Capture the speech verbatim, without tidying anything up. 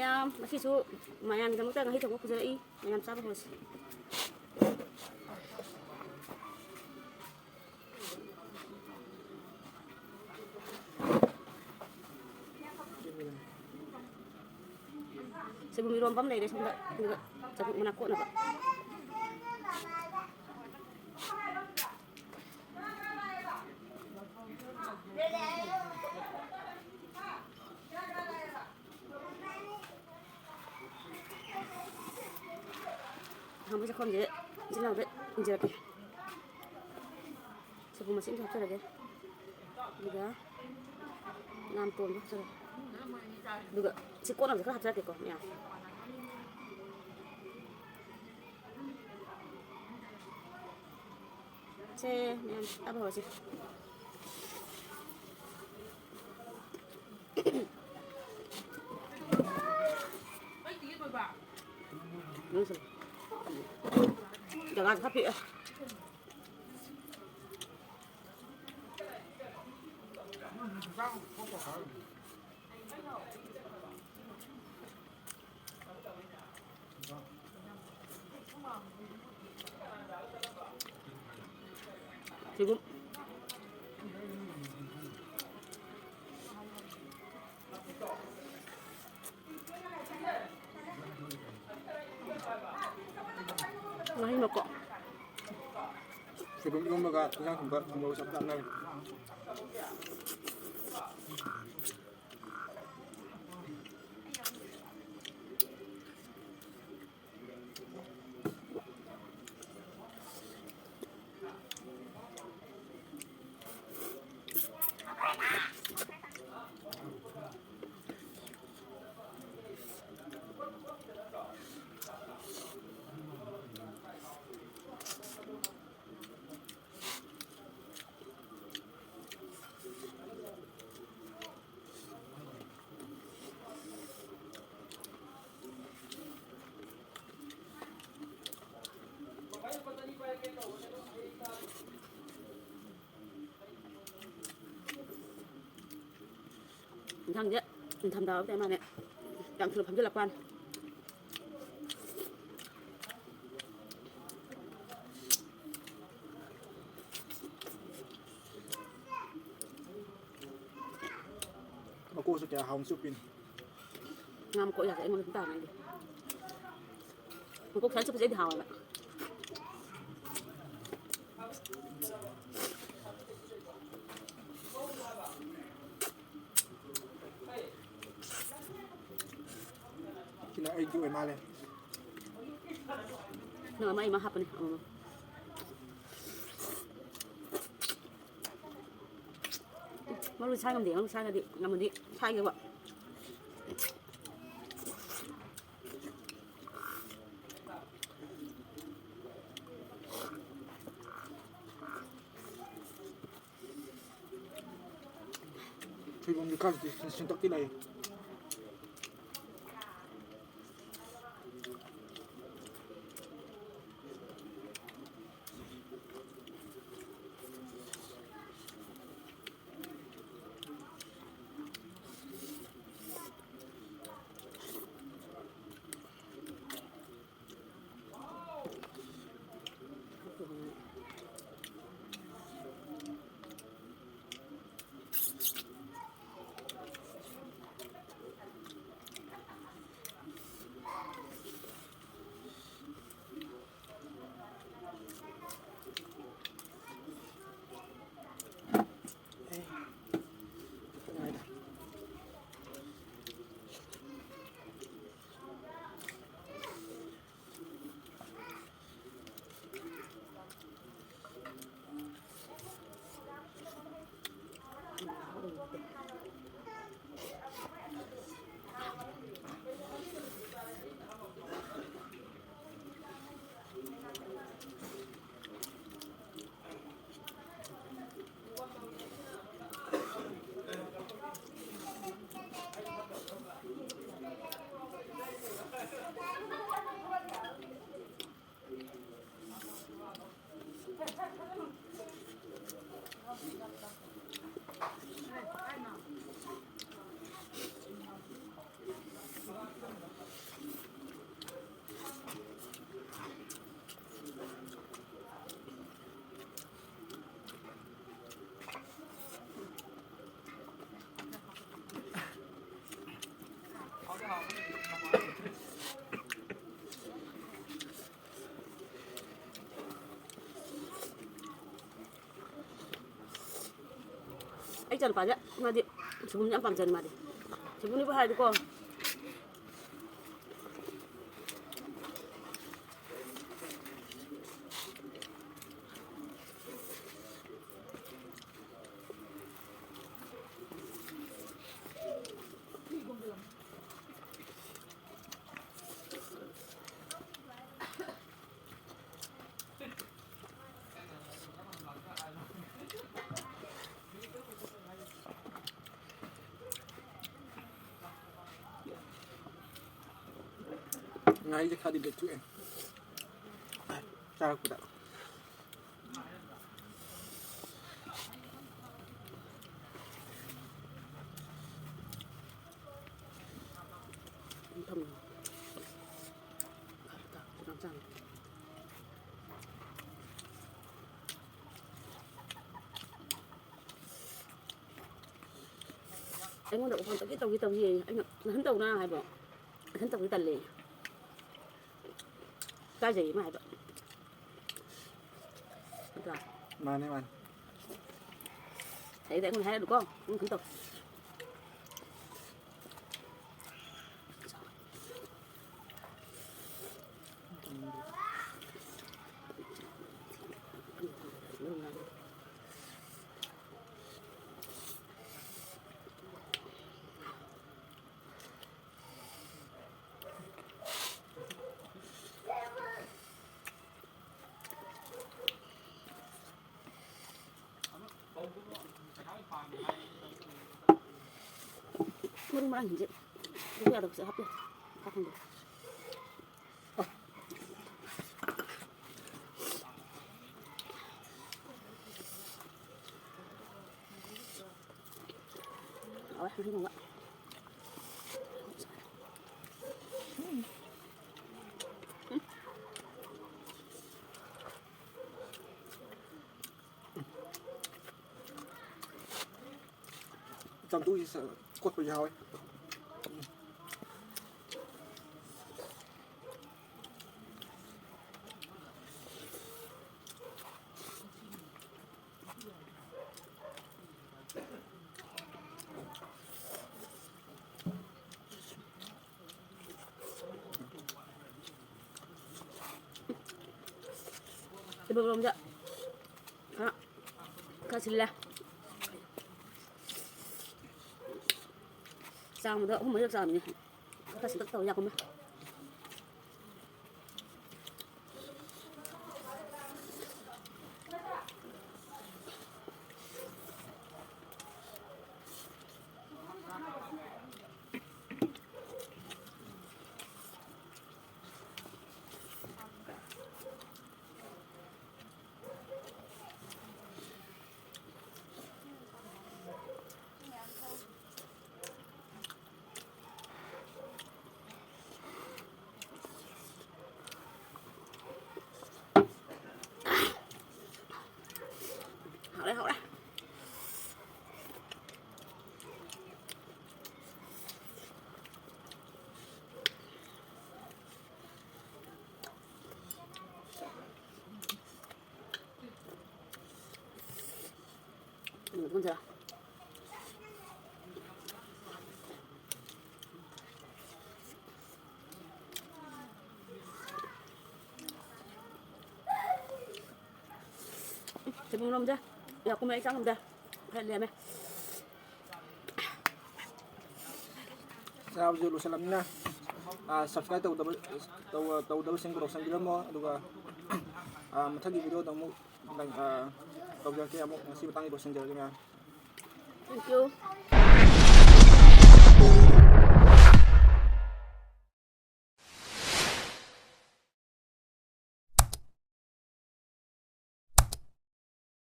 ꯃꯌꯥꯝ, ꯉꯁꯤꯁꯨ ꯃꯌꯥꯝꯒꯤꯗꯃꯛꯇ ꯉꯥꯍꯩ ꯊꯣꯡꯕ ꯄꯨꯖꯔꯛꯏ꯫ ꯃꯌꯥꯝ ꯆꯥꯕ ꯍꯧꯔꯁꯤ꯫ ꯁꯣꯏꯕꯨꯝ ꯏꯔꯣꯝꯕ ꯑꯃ ꯂꯩꯔꯦ ꯁꯣꯝꯗ, ꯑꯗꯨꯒ ꯆꯕꯨꯛ ꯃꯅꯥ ꯀꯣꯠꯅꯕ꯫ ꯑꯍꯥꯟꯕ ꯆꯥꯛꯈꯨꯝꯁꯦ ꯏꯆꯤꯜ ꯏꯅꯥꯎꯗ ꯏꯟꯖꯔꯛꯀꯦ꯫ ꯁꯣꯏꯕꯨꯝ ꯃꯁꯤꯡꯁꯨ ꯍꯥꯞꯆꯔꯒꯦ꯫ ꯑꯗꯨꯒ ꯅꯥꯝꯇꯣꯟꯗꯣ ꯍꯥꯞꯆꯔꯒꯦ꯫ ꯑꯗꯨꯒ ꯁꯤ ꯀꯣꯠꯅꯕꯁꯦ ꯈꯔ ꯍꯥꯞꯆꯔꯛꯀꯦꯀꯣ ꯃꯌꯥꯝ꯫ ꯁꯦ, ꯃꯌꯥꯝ ꯆꯥꯕ ꯍꯧꯔꯁꯤ꯫ ꯖꯒꯥꯁꯦ ꯈꯔ ꯄꯤꯛꯑꯦ꯫ ꯁꯤꯕꯨ ꯉꯥꯍꯩ ꯃꯀꯣꯛ꯫ ꯁꯣꯏꯕꯨꯝ ꯏꯔꯣꯝꯕꯒ ꯏꯟꯖꯥꯡ ꯊꯣꯡꯕ ꯊꯣꯡꯕꯒ ꯆꯞ ꯆꯥꯟꯅꯔꯦ꯫ ꯏꯟꯁꯥꯡꯁꯦ ꯅꯤꯡꯊꯝꯊꯥ ꯑꯣꯏꯕ ꯇꯥꯏ ꯃꯥꯅꯦ꯫ ꯌꯥꯝ ꯊꯨꯅ ꯐꯝꯖꯤꯜꯂꯛꯄ ꯋꯥꯅꯤ꯫ ꯃꯀꯣꯛꯁꯨ ꯀꯌꯥ ꯍꯥꯎꯅ ꯆꯨꯞꯄꯤꯅꯤ꯫ ꯉꯥ ꯃꯀꯣꯛ ꯌꯥꯗꯦ ꯑꯩꯉꯣꯟꯗ ꯁꯨꯝ ꯇꯥꯔꯝꯃꯦ ꯑꯩꯗꯤ꯫ ꯃꯀꯣꯛ ꯁꯨꯃꯥꯏꯅ ꯆꯨꯞꯄꯁꯦ ꯑꯩꯗꯤ ꯍꯥꯎꯋꯦꯕ꯫ ꯁꯤꯅ ꯑꯩꯒꯤ ꯑꯣꯏ ꯃꯥꯜꯂꯦ꯫ ꯅꯪ ꯑꯃ ꯑꯩ ꯑꯃ ꯍꯥꯞꯄꯅꯤ ꯑꯃꯃꯝ꯫ ꯃꯔꯨ ꯁꯥꯏ ꯉꯝꯗꯦ, ꯃꯔꯨ ꯁꯥꯏꯔꯗꯤ ꯉꯝꯃꯗꯤ ꯁꯥꯏꯒꯦꯕ꯫ ꯊꯣꯏꯕꯨꯝꯒꯤ ꯈꯔꯗꯤ ꯁꯤꯟꯇꯛꯇꯤ ꯂꯩ꯫ ꯑꯩ ꯏꯆꯥꯅꯨꯄꯥꯁꯦ ꯃꯥꯗꯤ ꯁꯣꯏꯕꯨꯝꯁꯦ ꯌꯥꯝ ꯄꯥꯝꯖꯅꯤ ꯃꯥꯗꯤ꯫ ꯁꯣꯏꯕꯨꯝꯅꯤꯕꯨ ꯍꯥꯏꯔꯗꯤꯀꯣ꯫ ꯉꯥꯔꯤꯁꯦ ꯈꯔꯗꯤ ꯂꯦꯛꯊꯣꯛꯑꯦ ꯆꯥꯔꯛꯄꯗ꯫ ꯑꯩꯉꯣꯟꯗ ꯑꯣꯐꯔ ꯇꯧꯒꯦ ꯇꯧꯒꯦ ꯇꯧꯒꯦ꯫ ꯑꯩꯅ ꯅꯊꯟ ꯇꯧꯅ ꯍꯥꯏꯕ꯫ ꯅꯊꯟ ꯇꯧꯒꯦ ꯇꯜꯂꯦ꯫ ꯏꯀꯥꯏꯖꯩꯌꯦ ꯃꯥ ꯍꯥꯏꯕ꯫ ꯅꯠꯇ꯭ꯔꯥ? ꯃꯥꯅꯦ, ꯃꯥꯅꯦ꯫ ꯑꯩꯗꯤ ꯑꯩꯉꯣꯟꯗ ꯍꯥꯏꯔꯛꯑꯅꯨꯀꯣ꯫ ꯅꯪ ꯅꯊꯟ ꯇꯧ꯫ ꯃꯔꯨ ꯃꯔꯥꯡꯁꯤꯡꯁꯦ ꯍꯥꯞꯄ ꯌꯥꯗꯕꯁꯦ ꯍꯥꯞꯄ ꯌꯥꯗꯦ꯫ ꯈꯪꯗꯦ꯫ ꯍꯥꯎꯋꯦ, ꯃꯍꯤ ꯅꯪꯕ꯫ ꯆꯝꯐꯨꯠꯁꯤ ꯀꯣꯠꯄꯁꯨ ꯌꯥꯎꯋꯦ꯫ ꯂꯣꯝꯗ ꯈꯔ, ꯈꯔ ꯁꯤꯜꯂꯦ꯫ ꯆꯥꯝꯃꯗ ꯑꯍꯨꯝ ꯃꯔꯤꯔꯛ ꯆꯥꯝꯃꯤꯅꯦ꯫ ꯈꯔ ꯁꯤꯟꯇꯛ ꯇꯧ ꯌꯥꯛꯄꯨꯝꯃꯦ꯫ ꯍꯥꯎꯔꯦ, ꯍꯥꯎꯔꯦ꯫ ꯊꯨꯝꯁꯤꯔ꯫ ꯁꯣꯏꯕꯨꯝ ꯏꯔꯣꯝꯕꯁꯦ ꯌꯥꯝ ꯀꯨꯝꯃꯦ ꯑꯩ ꯆꯥ ꯉꯝꯗꯦ꯫ ꯈꯔ ꯂꯦꯝꯃꯦ꯫ ꯆꯥꯕꯁꯨ ꯂꯣꯏꯁꯤꯜꯂꯕꯅꯤꯅ, ꯑꯥ, subscribe ꯇꯧꯗꯕ, ꯇꯧ-, ꯇꯧꯗꯕꯁꯤꯡꯗꯣ ꯇꯧꯁꯟꯕꯤꯔꯝꯃꯣ꯫ ꯑꯗꯨꯒ, ꯑꯥ, ꯃꯊꯪꯒꯤ video ꯗ ꯑꯃꯨꯛ, ꯑꯥ, ꯇꯧꯖꯔꯛꯀꯦ꯫ ꯑꯃꯨꯛ ꯉꯁꯤ ꯃꯇꯥꯡꯗꯤ ꯂꯣꯏꯁꯤꯟꯖꯔꯒꯦ, ꯃꯌꯥꯝ꯫ Thank you꯫